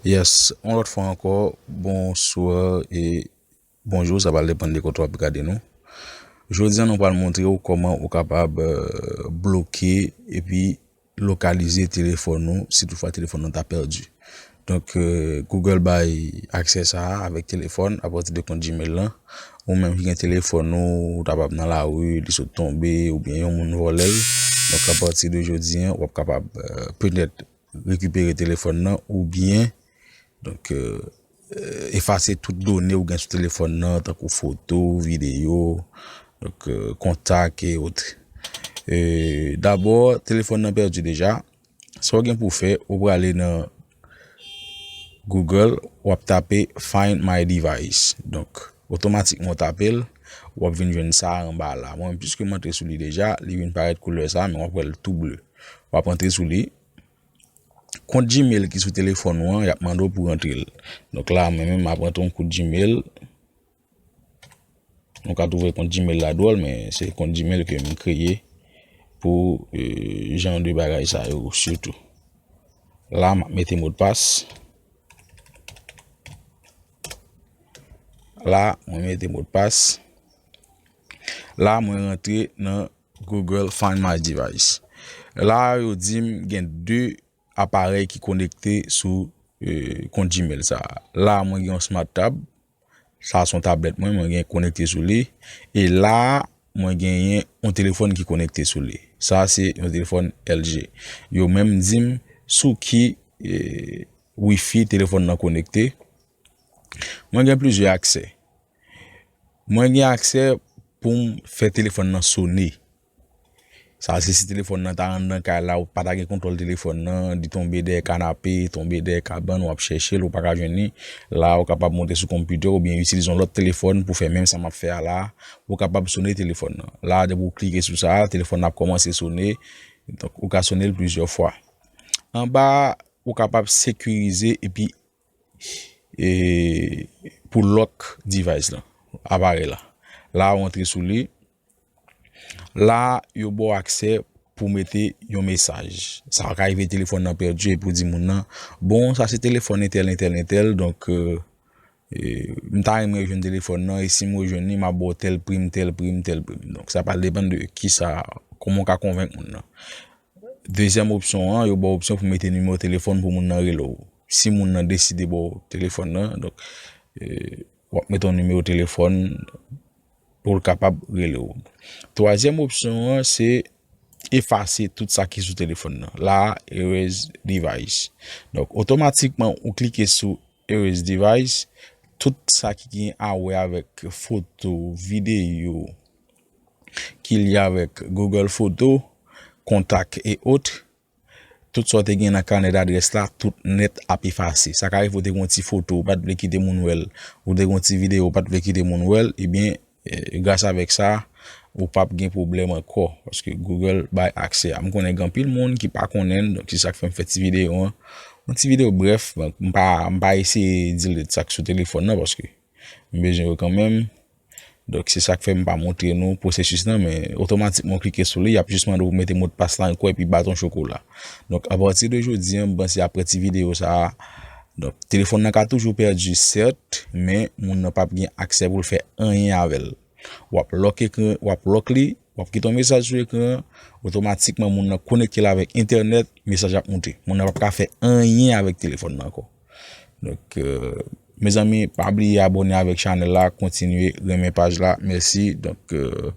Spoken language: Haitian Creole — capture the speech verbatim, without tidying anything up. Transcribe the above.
Yes, yon lòt fwa ankò, bonswa e bonjou, sa pral depann de kote w ap gade nou. Jodi a, nou pral montre w kòman ou kapab, euh, bloke epi lokalize telefòn ou, si toutfwa telefòn nan ta pèdi. Donk, euh, Google bay aksè sa a avèk telefòn apati de kont Gmail lan. Ou menm ki gen telefòn ou, ou ta pap nan lari, li sot tonbe, oubyen yon moun vòlè l. Donk, apati de jodi a, w ap kapab, euh, petèt rekipere telefòn nan, oubyen, donk, euh, euh, efase tout done ou gen sou telefòn nan, tankou foto, videyo, donk, euh, kontak e ot. Euh, dabò, telefòn nan pèdi deja. Sa w gen pou w fè, ou prale nan Google, w ap tape Find My Device. Donk, otomatikman w tape l, w ap vin jwenn sa anba la. Mwen, piske m antre sou li deja, li vin parèt koulè sa, men w ap wè l tou ble. W ap antre sou li. Kont Gmail ki sou telefòn ou an, y ap mande w pou w rantre l. Donk la, mwen menm, m ap rantre yon kont Gmail. Nou ka twouve kont Gmail la dwòl, men se kont Gmail ke m kreye pou, euh, jan de bagay sa yo, sitou. La, m ap mete modpas. La, mwen mete modpas. La, mwen rantre nan Google Find My Device. La, yo di m gen de aparèy ki konekte sou, euh, kont Gmail sa a. La, mwen gen yon Smart Tab. Sa se yon tablèt mwen, mwen gen konekte sou li. E la, mwen genyen yon telefòn ki konekte sou li. Sa se yon telefòn L G. Yo menm di m sou ki, eh, Wi-Fi telefòn nan konekte. Mwen gen plizyè aksè. Mwen gen aksè pou m fè telefòn nan sone. Sa se si telefòn nan ta anndan kay la, ou pa ta gen kontwòl telefòn nan, li tonbe dèyè kanape, tonbe dèyè kabann, w ap chèche l, ou pa ka jwenn li. La, ou kapab monte sou konpitè oubyen itilize yon lòt telefòn pou fè menm sa m ap fè a la. Ou kapab sone telefòn nan. La, depi w klike sou sa, telefòn nan ap kòmanse sone. Donk, ou ka sone l plizyè fwa. Anba, ou kapab sekirize epi e, pou lock device lan, aparèy la. La, ou antre sou li. La, yo ba w aksè pou mete yon mesaj. Sa ka rive telefòn nan pèdi epi w di moun nan, bon, sa se telefòn entèl, entèl, entèl, donk, euh, e, m ta renmen jwenn telefòn nan, e si m rejwenn li, m ap ba w tèl prim, tèl prim, tèl prim. Donk, sa pral depann de kisa, kòman w ka konvenk moun nan. Dezyèm opsyon an, yo ba w opsyon pou mete nimewo telefòn pou moun nan rele w. Si moun nan deside ba w telefòn nan, donk, e, w ap mete yon nimewo telefòn pou l kapab rele w. Twazyèm opsyon an, se efase tout sa ki sou telefòn nan. La, erase device. Donk, otomatikman, ou klike sou erase device, tout sa ki gen a wè avèk foto, videyo, ki lye avèk Google Foto, kontak e ot, tout sa w te gen nan kanè dadrès la, tout nèt ap efase. Sa ka rive w te gen yon ti foto, ou pa t vle kite moun wè l, ou te gen yon ti videyo, ou pa t vle kite moun wè l, ebyen, eh, gras avèk sa, ou p ap gen pwoblèm ankò, paske Google bay aksè a. M konnen gen anpil moun ki pa konnen l, donk se sa k fè m fè ti videyo an. Yon ti videyo brèf, donk m pa, m pa eseye di l sa k sou telefòn nan, paske m bezwen yo kanmenm. Donk, se sa k fè m pa montre nou pwosesis lan, men otomatikman w klike sou li, y ap jis mande w pou mete modpas la ankò epi baton chokola. Donk, apati de jodi a, m panse apre ti videyo sa a, donk, telefòn nan ka toujou pèdi, sèt, men moun nan p ap gen aksè pou l fè anyen avè l. W ap lòk ekran, w ap lòk li, w ap kite yon mesaj sou ekran an, otomatikman moun nan konekte l avèk entènèt, mesaj ap moute. Moun nan p ap ka fè anyen avèk telefòn nan ankò. Donk, euh, mezanmi, pa bliye abòne avèk chanèl la, kontinye renmen paj la. Mèsi. Donk, euh,